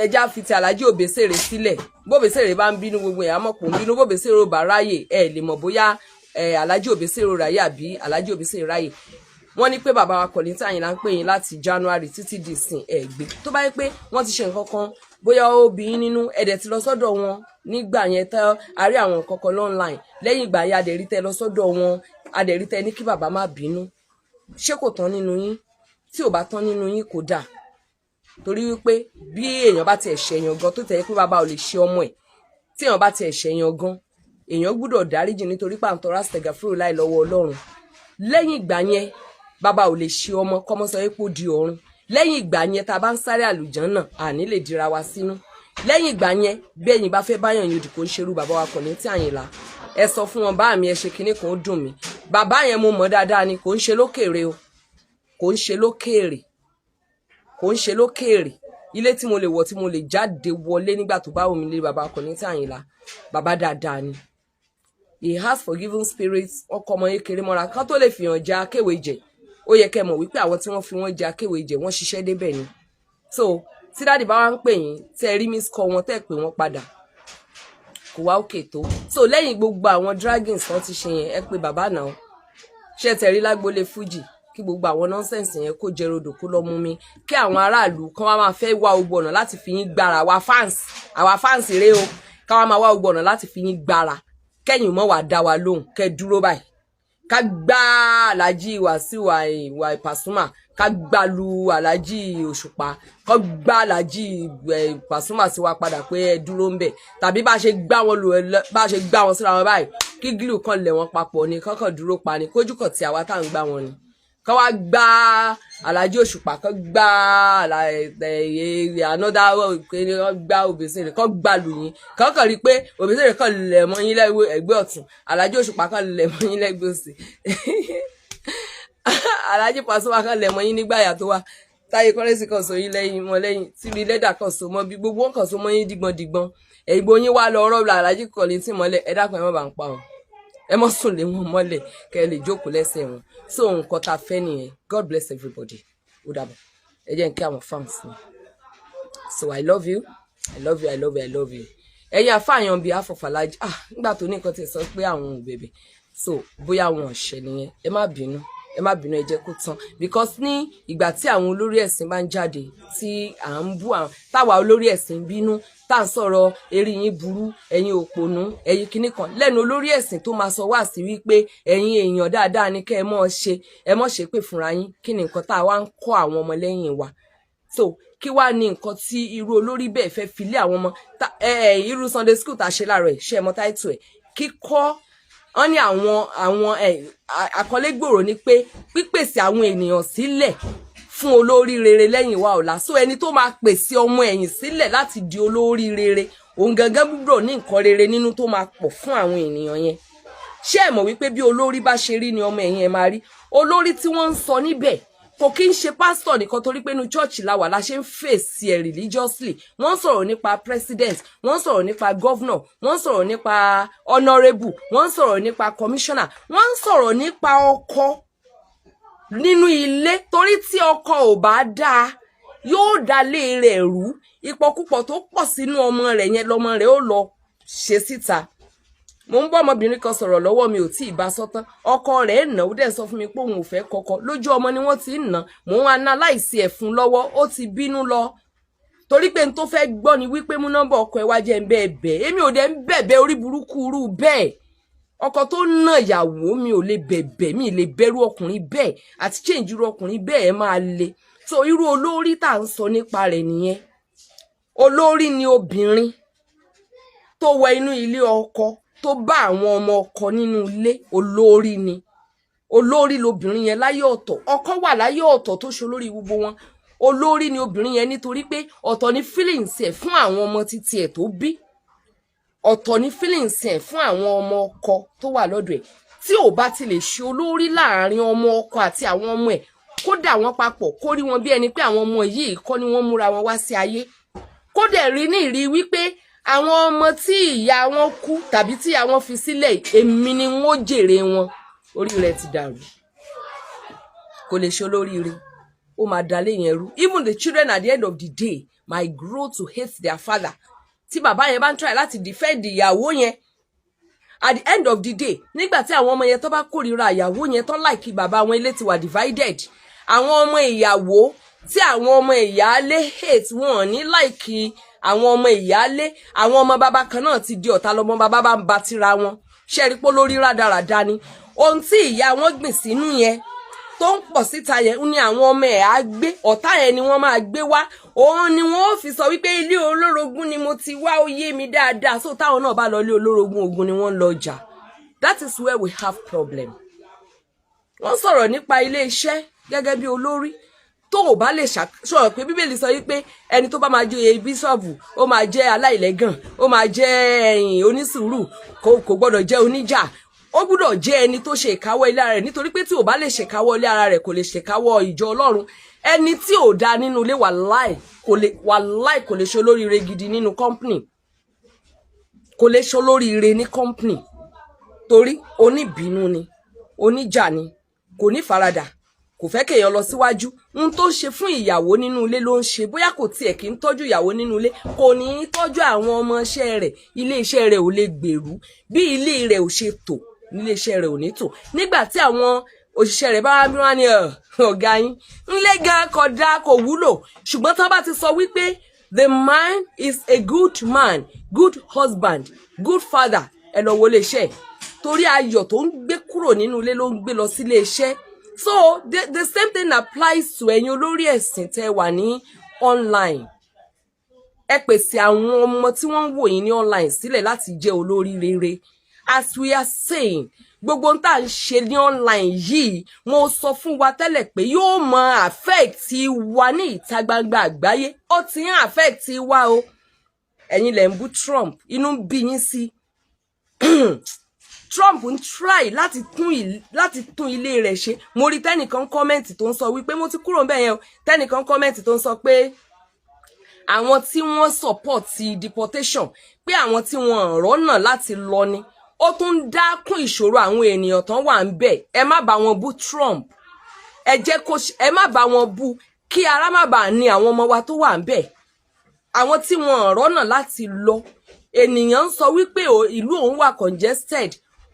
Ẹja fi ti Aláàjì Òbésèré sílẹ̀. Bóbésèré bá ń bínú, gbogbo ẹ̀ á mọ̀ pò ń bínú. Bóbésèré ò bá ráyè, ẹ lè mọ̀ bóyá Aláàjì Òbésèré ò ráyè àbí Aláàjì Òbésèré ráyè. Wọ́n ní pé bàbá wa Kollington Àyìnlá ń pè yín láti January títí di ìsìn, ẹ̀ gbé. Tó bá yẹ pé wọ́n ti ṣe nǹkan kan, bóyá ó bí yín nínú, ẹ̀dẹ̀ ti lọ sọ́dọ̀ wọn nígbà yẹn tẹ́ a rí àwọn nǹkan kan online. Lẹ́yìn ìgbà yẹn, adẹ̀rí tẹ́ lọ sọ́dọ̀ wọn, adẹ̀rí tẹ́ ní kí bàbá má bínú. Ṣé kò tán nínú yín? Tí ò bá tán nínú yín, kò dáa, torí wípé bí èèyàn bá tiẹ̀ ṣẹ̀yàn gan, tó tẹ̀ pé bàbá ò lè ṣe ọmọ ẹ̀, tí èèyàn bá tiẹ̀ ṣẹ̀yàn gan, èèyàn gbúdọ̀ dáríjì, nítorí pàǹtọ́rọ̀ àṣẹgàfúrò láì lọ́wọ́ Ọlọ́run. Lẹ́yìn ìgbà yẹn, bàbá ò lè ṣe ọmọ kọ́mọ sọ pé ó di ọ̀run. Lẹ́yìn ìgbà yẹn, tá a bá ń sáré àlùjànnà, àní lè dira wa sínú. Lẹ́yìn ìgbà yẹn, bí ẹ̀yin bá fẹ́ báyàn yín òdì, kò ń ṣerú bàbá wa Kollington Àyìnlá. Ẹ sọ fún wọn, bá mi ẹ ṣe kinní kan, ó dùn mí. Bàbá yẹn, mo mọ̀ dáadáa ni. Kò ń ṣe lókèrè o, kò ń ṣe lókèrè, kò ń ṣe lókèrè. Ilé tí mo lè wọ̀, tí mo lè jáde wọlé nígbà tó bá wù mí lé bàbá Kollington Àyìnlá. Bàbá dáadáa ni. He has forgiven spirit. Ọkọ ọmọ kékeré mọ́ra kán tó lè fìyàn jẹ akéwèé jẹ. Ó yẹ kẹ́ mọ̀ wípé àwọn tí wọ́n fi wọ́n jẹ akéwèé jẹ, wọ́n ṣiṣẹ́ débẹ̀ ni. So tí daddy bá wá ń pè yín, tẹ́ ẹ rí miss call wọn, tẹ́ ẹ pè wọ́n padà, kò wá òkè tó. So lẹ́yìn gbogbo àwọn dragons tán ti ṣe yẹn, ẹ pé bàbá náà. Ṣé tẹ̀ rí lágbólé fújì, kí gbogbo àwọn nonsense yẹn kó jẹ rodò, kó lọ mú mi, kí àwọn aráàlú kan wá máa fẹ́ wá gbogbo ọ̀nà láti fi yín gbára. Àwa fans, àwa fans rèé o, ká wá máa wá gbogbo ọ̀nà láti fi yín gbára, kẹ́yìn mọ́ wàá dá wa lóhùn, kẹ́ dúró báyìí, ká gbá Alhaji Wasiu Àyìnwá Pasuma, ká gbá lu Alhaji Òṣùpá, kó gbá Alhaji Pasuma sí wa padà pé ẹ dúró ń bẹ̀, tàbí bá ṣe gbá wọn lù, bá ṣe gbá wọn síra wọn báyìí, kí glue kan lẹ̀ wọ́n papọ̀ ni, kọ́kàn dúró pa ni, kójú kàn tí àwa tá à ń gbá wọn ni. Kán wá gbá Alhaji Òṣùpá, kán gbá another, gbá Obesere, kán gbá lù yín, kán kàn rí i pé Obesere kàn lẹ̀ mọ́ yín lẹ́gbẹ̀ẹ́ ọ̀tún, Alhaji Òṣùpá kàn lẹ̀ mọ́ yín lẹ́gbẹ̀ẹ́ òsì, Alhaji Pasuma kàn lẹ̀ mọ́ yín nígbà yà tó wà, Táyé Currency kan so yín lẹ́yìn mọ́ lẹ́yìn, tí lẹ́dà kan so mọ́ bí gbogbo wọn kan so mọ́ yín dígbọ́ndígbọ́n, ẹ̀gbọ́n yín wá lọ ọ̀rọ̀ Alhaji Kollington mọ́lẹ̀. Ẹ dákun, ẹ má bàa ń pa ọ́, ẹ mọ́ sùn lé wọn mọ́lẹ̀ kẹ́ ẹ lè jókòó lẹ́sẹ̀ wọn. So nǹkan tá a fẹ́ nìyẹn. God bless everybody. Ó dàbọ̀. Ẹ jẹ́ n kí àwọn fans mi. So I love you, I love you, I love you, I love you. Ẹ̀yin àfààyàn bíi afọ̀fàlájì, ah, nígbà tó ní nǹkan tí sọ pé àwọn ò bẹ̀bẹ̀, so bóyá àwọn ọ̀ṣẹ̀ nìyẹn. Ẹ má bínú, ẹ má bínú, ẹ jẹ́ kó tán, because ní ìgbà tí àwọn olórí ẹ̀sìn bá ń jáde tí à ń bú àwọn táwa olórí ẹ̀sìn bínú, tá à ń sọ̀rọ̀ eré yín burú, ẹ̀yin òpònú, ẹ̀yin kinní kan lẹ́nu olórí ẹ̀sìn tó máa sọ wá sí wípé ẹ̀yin èèyàn dáadáa ni kẹ́ ẹ mọ́ ṣe, ẹ mọ́ ṣe pé fúnra yín. Kí ni nǹkan tá a wá ń kọ́ àwọn ọmọlẹ́yìn wa? So kí wá ní nǹkan tí irú olórí bẹ́ẹ̀ fẹ́ fi lé àwọn ọmọ irú Sunday school tá a ṣe láàárọ̀ ẹ̀? Ṣe é mọ táìtù ẹ̀? Kíkọ́ wọ́n ní àwọn àkọlé gbòòrò ni pé pípèsè àwọn ènìyàn sílẹ̀ fún olórí rere lẹ́yìn wa ọ̀la. So ẹni tó máa pèsè ọmọ ẹ̀yìn sílẹ̀ láti di olórí rere, òun gangan gbúdọ̀ ní nǹkan rere nínú tó máa pọ̀ fún àwọn ènìyàn yẹn. Ṣé ẹ mọ̀ wípé bí olórí bá ṣe rí ni ọmọ ẹ̀yìn ẹ̀ máa rí? Olórí tí wọ́n ń sọ níbẹ̀ kò kí ń ṣe pásítọ̀ nìkan, torí pé inú church la wà la ṣe ń fèsì ẹ̀ religiously. Wọ́n sọ̀rọ̀ nípa president, wọ́n sọ̀rọ̀ nípa governor, wọ́n sọ̀rọ̀ nípa honourable, wọ́n sọ̀rọ̀ nípa commissioner, wọ́n sọ̀rọ̀ nípa ọkọ nínú ilé, torí tí ọkọ ò bá dáa, yóò dalé rẹ̀ rú. Ìpọ̀kúpọ̀ tó pọ̀ sínú ọmọ rẹ̀ yẹn lọmọ rẹ̀ ó lọ ṣe síta. Mo ń bá ọmọbìnrin kan sọ̀rọ̀ lọ́wọ́, mi ò tí ì bá sọ́tán. Ọkọ rẹ̀ nà ó, dẹ̀ sọ fún mi pé òun ò fẹ́ kọ́kọ́. Lójú ọmọ ni wọ́n ti ń nà. Mò ń analyse ẹ̀ fún lọ́wọ́, ó ti bínú lọ, torí pé n tó fẹ́ gbọ́ ni wípé mú nọ́mbà ọkọ ẹ wá jẹ́ ń bẹ́ẹ̀ bẹ́ẹ̀. Èmi ò dẹ̀ ń bẹ̀bẹ̀ orí burúkú irú bẹ́ẹ̀. Ọkọ tó nà ìyàwó, mi ò lè bẹ̀bẹ̀, mi lè bẹ̀rù ọkùnrin bẹ́ẹ̀ àti change irú ọkùnrin bẹ́ẹ̀ máa le. So irú olórí tá à ń sọ nípa rẹ̀ nìyẹn. Olórí ni obìnrin tó wọ inú ilé ọkọ, tó bá àwọn ọmọ ọkọ nínú ilé. Olórí ni, olórí lobìnrin yẹn láyé ọ̀tọ̀. Ọkọ wà láyé ọ̀tọ̀ tó ṣe olórí gbogbo wọn. Olórí ni obìnrin yẹn nítorí pé ọ̀tọ̀ ni feelings ẹ̀ fún àwọn ọmọ títí ẹ̀ tó bí, ọ̀tọ̀ ni feelings ẹ̀ fún àwọn ọmọ ọkọ tó wà lọ́dọ̀ ẹ̀. Tí ò bá ti lè ṣe olórí láàrin ọmọ ọkọ àti àwọn ọmọ ẹ̀, kó dà wọ́n papọ̀, kó rí wọn bí ẹni pé àwọn ọmọ yìí kọ́ ni wọ́n múra wọn wá sí ayé, kó dẹ̀ rí ní ìrí wípé àwọn ọmọ tí ìyá wọn kú tàbí tí ìyá wọn fi sílẹ̀, èmi ni wọ́n jèrè wọn. Orí rẹ̀ ti dàrú, kò lè ṣe olóríire, ó máa dalé yẹn rú. Even the children at the end of the day might grow to hate their father. Tí bàbá yẹn bá ń try láti defend ìyàwó yẹn, at the end of the day, nígbà tí àwọn ọmọ yẹn tó bá kórìíra ìyàwó yẹn tán, like bàbá wọn, ilé ti wà divided. Àwọn ọmọ ìyàwó tí àwọn ọmọ ìyáálé hate, wọn ní like àwọn ọmọ ìyáálé. Àwọn ọmọ bàbá kan náà ti di ọ̀tá, lọ́mọ bàbá bá ń ba tira wọn. Ṣe rí pé lórí rádaràda ni ohun tí ìyá wọn gbìn sínú yẹn tó ń pọ̀ síta yẹn ní àwọn ọmọ ẹ̀ á gbé. Ọ̀tá yẹn ni wọ́n máa gbé wá. Òun ni wọ́n ó fi sọ wípé ilé olórogún ni mo ti wá, ó yé mi dáadáa. So táwọn náà bá lọ ilé olórogún, ogun ni wọ́n ń lọ jà. That is where we have problem. Wọ́n sọ̀rọ̀ nípa ilé iṣẹ́ gẹ́gẹ́ bí olórí tó ò bá lè ṣàṣọ pé Bíbélì sọ wípé ẹni tó bá máa jẹ́ bíṣọ̀bù, ó máa jẹ́ aláìlẹ́gàn, ó máa jẹ́ ẹ̀yìn onísùúrù, kò gbọ́dọ̀ jẹ́ oníjà, ó gbọ́dọ̀ jẹ́ ẹni tó ṣe ìkáwọ́ ilé ara rẹ̀, nítorí pé tí ò bá lè ṣèkáwọ́ ilé ara rẹ̀, kò lè ṣèkáwọ́ ìjọ Ọlọ́run. Ẹni tí ò dá nínú ilé, wàláì kò lè, wàláì kò lè ṣe olóríire gidi nínú company, kò lè ṣe olóríire ní company, torí oníbínú ni, oníjà ni, kò ní faradà, kò fẹ́ kéèyàn lọ síwájú. Ohun tó ń ṣe fún ìyàwó nínú ilé ló ń ṣe. Bóyá kò tiẹ̀ kí ń tọ́jú ìyàwó nínú ilé, kò ní í tọ́jú àwọn ọmọọṣẹ́ rẹ̀, ilé iṣẹ́ rẹ̀ ò lè gbèrú. Bí ilé rẹ̀ ò ṣe tò, nílé iṣẹ́ rẹ̀ ò ní tò. Nígbà tí àwọn òṣìṣẹ́ rẹ̀ bá wá bí wọ́n á ní ọ̀gá yín ńlé gan kódà kò wúlò. Ṣùgbọ́n tí wọ́n bá ti sọ wípé the man is a good man, good husband, good father, ẹ lọ wo ilé iṣẹ́, torí ayọ̀ tó ń gbé kúrò nínú ilé ló ń gbé lọ sílé iṣẹ́. So the same thing applies to ẹ̀yin olórí ẹ̀sìn tẹ́ wà ní online. Ẹ pèsè àwọn ọmọ tí wọ́n ń wò yín ní online sílẹ̀ láti jẹ́ olórí rere. As we are saying, gbogbo ohun tá à ń ṣe ní online yìí, mo sọ fún wa tẹ́lẹ̀ pé yóò mọ affect wa ní ìta gbangba àgbáyé. Ó ti ń affect wa o. Ẹ̀yin lẹ̀ ń bú Trump, inú ń bí yín sí. Trump ń try láti tún ilé rẹ̀ ṣe. Mo rí tẹ́nìkan comment tó ń sọ wípé, mo ti kúrò ńbẹ̀ yẹn o, tẹ́nìkan comment tó ń sọ pé àwọn tí wọ́n support deportation, pé àwọn tí wọ́n rọ́nà láti lọ ni. Ó tún ń dákún ìṣòro àwọn ènìyàn tán wà ń bẹ̀. Ẹ má bá wọn bú Trump, ẹ jẹ́ kó ẹ má bá wọn bú, kí ara má bàa ní àwọn ọmọ wa tó wà ń bẹ̀, àwọn tí wọ́n rọ́nà láti lọ. Ènìyàn ń sọ wípé ìlú òun wà congested,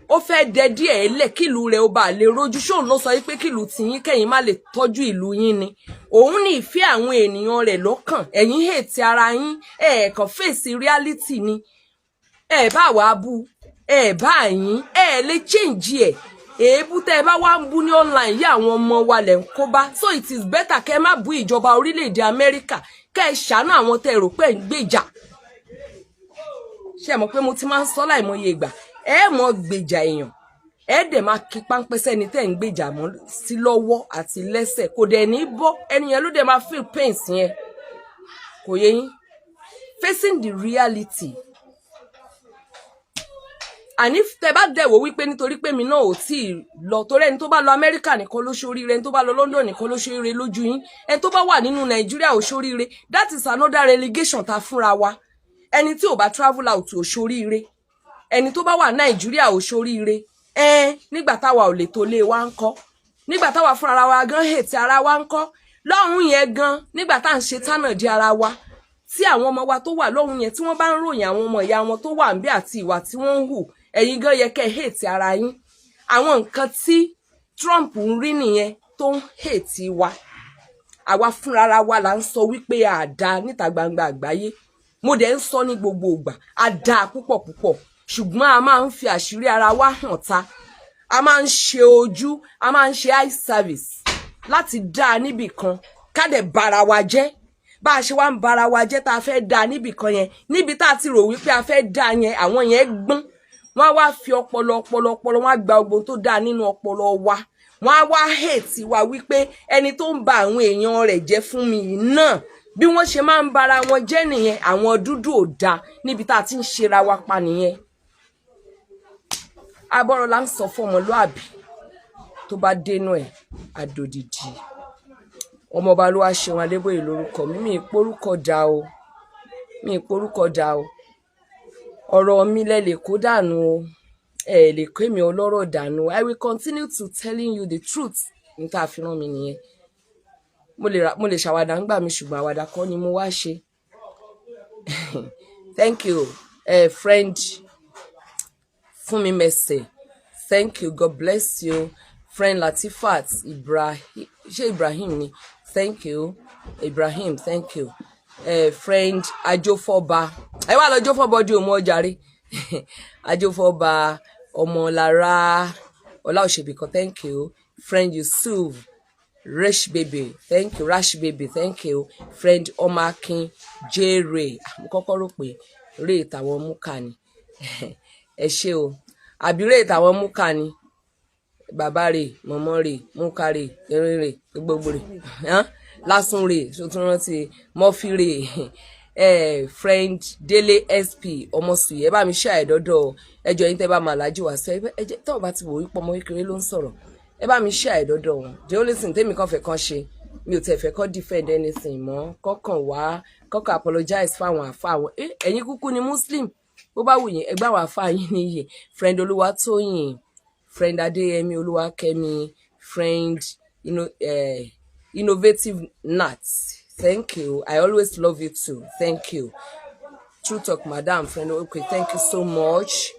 ó fẹ́ dẹ díẹ̀ lẹ̀ kílùú rẹ̀ ó bá lè rojú. Ṣóun ló sọ wípé kílùú tiyín kẹ́yìn má lè tọ́jú ìlú yín ni? Òun ní ìfẹ́ àwọn ènìyàn rẹ̀ lọ́kàn. Ẹ̀yin hate ara yín, ẹ̀ kàn face reality ni. Ẹ̀ bá wàá bú, ẹ̀ bá yín, ẹ̀ lè change ẹ̀. Èébú tẹ́ ẹ bá wá ń bú ní online yí, àwọn ọmọ wa lẹ̀ ń kó bá. So it is better kẹ́ ẹ má bú ìjọba orílẹ̀-èdè Amẹ́ríkà, kẹ́ ẹ ṣàánú àwọn tẹ́ ẹ rò pé ẹ̀ ń gbèjà. Ṣé ẹ mọ̀ pé mo ti máa ń sọ láìmọye ìgbà, ẹ mọ̀ gbèjà èèyàn, ẹ dẹ̀ máa kí páńpẹ́ sẹ́ni tẹ́ ń gbèjà mọ́ sí lọ́wọ́ àti lẹ́sẹ̀, kò dẹ̀ ní bọ́. Ẹni yẹn ló dẹ̀ máa feel pains yẹn. Kò yé yín? Facing the reality. Àní tẹ bá dẹ̀ wò wípé nítorí pé mi náà ò tí ì lọ, torí ẹni tó bá lọ Amẹ́ríkà nìkan ló ṣoríire, ẹni tó bá lọ London nìkan ló ṣoríire lójú yín, ẹni tó bá wà nínú Nàìjíríà ò ṣoríire. That is another relegation ta fúnra wa. Ẹni tí ò bá travel out ò ṣoríire, ẹni tó bá wà Nàìjíríà ò ṣoríire. Ẹ nígbà táwa ò lè tó lé wa ń kọ́, nígbà táwa fúnra wa gan hate ara wa ń kọ́ lọ́hùn yẹn gan, nígbà tá à ń ṣe tánà di ara wa, tí àwọn ọmọ wa tó wà lọ́hùn yẹn, tí wọ́n bá ń ròyìn àwọn ọmọ ìyá wọn tó wà níbí àti ìwà tí wọ́n ń hù, ẹ̀yin gan yẹ kẹ́ hate ara yín. Àwọn nǹkan tí Trump ń rí nìyẹn tó ń hate wa. Àwa fúnra wa là ń sọ wípé àdá níta gbangba àgbáyé. Mo dẹ̀ ń sọ ní gbogbo ìgbà, a dáa púpọ̀ púpọ̀, ṣùgbọ́n a máa ń fi àṣírí ara wa hàn ta. A máa ń ṣe ojú, a máa ń ṣe eye service láti dá a níbì kan, ká dẹ̀ bara wa jẹ́. Bá a ṣe wá ń bara wa jẹ́ tá a fẹ́ dá a níbì kan yẹn, níbi tá a ti rò wípé a fẹ́ dá a yẹn, àwọn yẹn gbọ́n, wọ́n á wá fi ọpọlọ ọpọlọ ọpọlọ, wọ́n á gba ogbon tó dáa nínú ọpọlọ wa. Wọ́n á wá hate wa wípé ẹni tó ń ba àwọn èèyàn rẹ̀ jẹ́ fún mi yìí náà, bí wọ́n ṣe máa ń bara wọn jẹ́ nìyẹn. Àwọn dúdú ò dáa, níbi tá a ti ń ṣera wa pa nìyẹn. Abọ́rọ̀ là ń sọ fún ọmọlúàbí, tó bá dénú ẹ̀ àdòdìdì. Ọmọọba ló wá ṣeun. Adébóyè lórúkọ mi. Mi ìporúkọ dà o, mi ìporúkọ dà o. Ọ̀rọ̀ mi lẹ lè kó dànù o, ẹ lè kó èmi ọlọ́rọ̀ dànù. I will continue to telling you the truth. Ní tá a fi rán mi nìyẹn. Mo lè ṣàwàdà ńgbà mi, ṣùgbọ́n àwàdà kọ́ ni mo wá ṣe. Thank you, friend Fúnmi Mẹsẹ̀, thank you, God bless you. Friend Latifat Ibrahim, ṣé Ibrahim ni? Thank you, Ibrahim, thank you. Friend Ajófọ́ba, ẹ wá lọ jófọ́bọ di òmu ọjàre. Ajófọ́ba Ọmọlára Ọláòṣèbìkan, thank you. Friend Yusuf Rash Baby, thank you. Rash Baby, thank you. Friend Ọmọakin Jere, mo kọ́kọ́ rò pé ray tàwọn múkà ni. Ẹ ṣé o. Àbí ray tàwọn múkà ni? Bàbá rè, mọ̀mọ́ rè, múkà rè, erin rè, gbogbo rè, lásùn rè, ṣòtún rántí mọ́fì rè. Friend Délé SP Ọmọsùyẹ, ẹ bá mi ṣe àìdọ́dọ̀ ẹjọ́ yín tẹ́ bá máa lájú wá sí ẹ jẹ́. Tọ́ọ̀ bá ti wò wípé ọmọ kékeré ló ń sọ̀rọ̀, ẹ bá mi ṣe àìdọ́dọ̀ wọn. The only thing tèmi kàn fẹ́ kàn ṣe, mi ò tẹ̀ fẹ́ kọ́ defend anything mọ́, kọ́kàn wá kọ́kàn apologize fáwọn àfa àwọn. Ẹ̀yin kúkú ni Muslim, bó bá wù yín, ẹgbẹ́ àwọn àfa yín níyì. Friend Olúwatóyìn, friend Adéyẹmí Olúwakẹ́mi, friend Innovative Nat, thank you. I always love you too, thank you. True Talk Madam, friend, okay, thank you so much.